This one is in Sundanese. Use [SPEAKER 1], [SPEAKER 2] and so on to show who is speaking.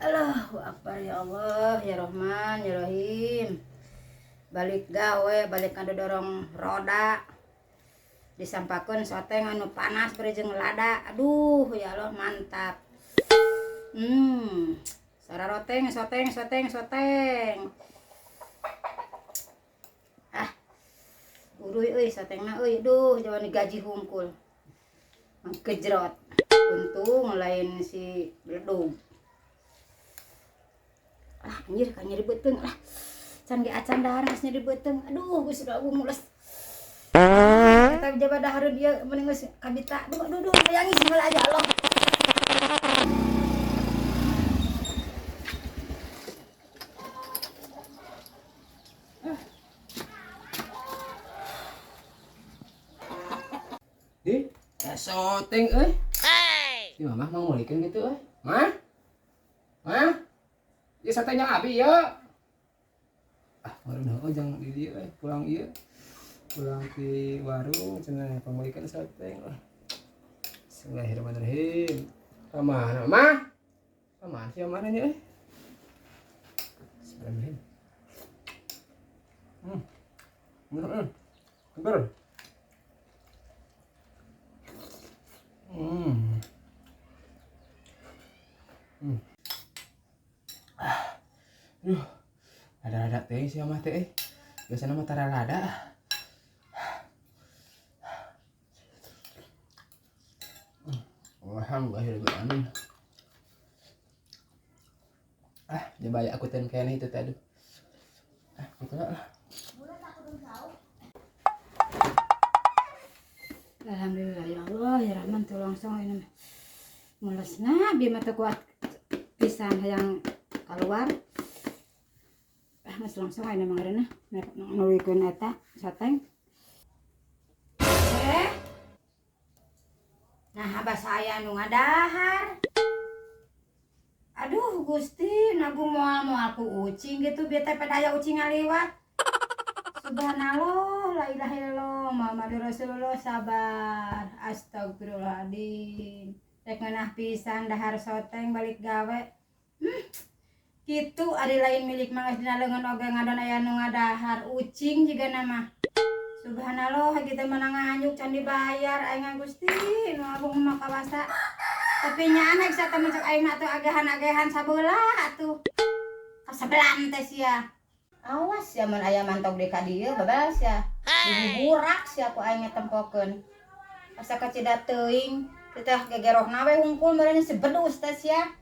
[SPEAKER 1] Allahu Akbar ya Allah ya Rahman ya Rahim. Balik gawe balik ngadodorong roda disampakeun soteng anu panas bari jeung lada. Aduh ya Allah mantap. Sararoteng soteng soteng soteng. Ah. Uruy euy sotengna euy, duh jawan digaji hungkul. Kejrot. Untung lain si beledug. Ah anjir ka nyeri beuteung lah. Can ge acan dahar geus nyeri beuteung. Aduh geus udah mules. Eta jaba dahar dia mending geus kabita. Duh aduh duh hayang geus heula aja Allah.
[SPEAKER 2] Di, soteng euy. Di mamah mau meulikeun gitu euy. Mah? Mah? Ieu soteng yang abi ieu. Ah, meureun heueuh jang di dieu euy, pulang ieu. Pulang ti warung cenah pamulikeun soteng lah. Bismillahirrahmanirrahim. Ka mana, Mah? Ka mana sih mana nya euy? Bismillahirrahmanirrahim. Seger. Aduh, rada-rada teh sih mah teh. Biasana mah tara rada. Alhamdulillahirabbil alamin. Ah, jebaya aku ten kene itu teh aduh. Ah, gitu lah.
[SPEAKER 1] Alhamdulillah ya Allah ya Rahman tolong song ini mulesna bi mah teu kuat pisan hayang keluar. Ah geus langsung aya mah ngaranna nuluykeun eta soteng. Nah abah saya nu ngadahar. Aduh Gusti nagu moal-moal ku ucing gitu bieu teh pada aya ucing ngaliwat. Subhanallah la ilaha illallah Muhammadur Rasulullah sabar. Astagfirullahaladzim. Rek ngeunah pisan dahar soteng balik gawe. Kitu ari lain milik mah geus dina leungeun oge ngadon aya nu ngadahar ucing jiga nama. Subhanallah kita menang nganyuk can dibayar aing Gusti nu agung mah kawasa. Tapi nya anak sa temen cek aing atuh agahan-agahan sabelah atuh. Kasebelan teh sia. Awas ya mun aya mantog deui ka dieu babas ya. Dibuburak sia ku aing tempokeun. Asa kacida teuing teh gegerohna we hungkul meureun si bedus teh sia.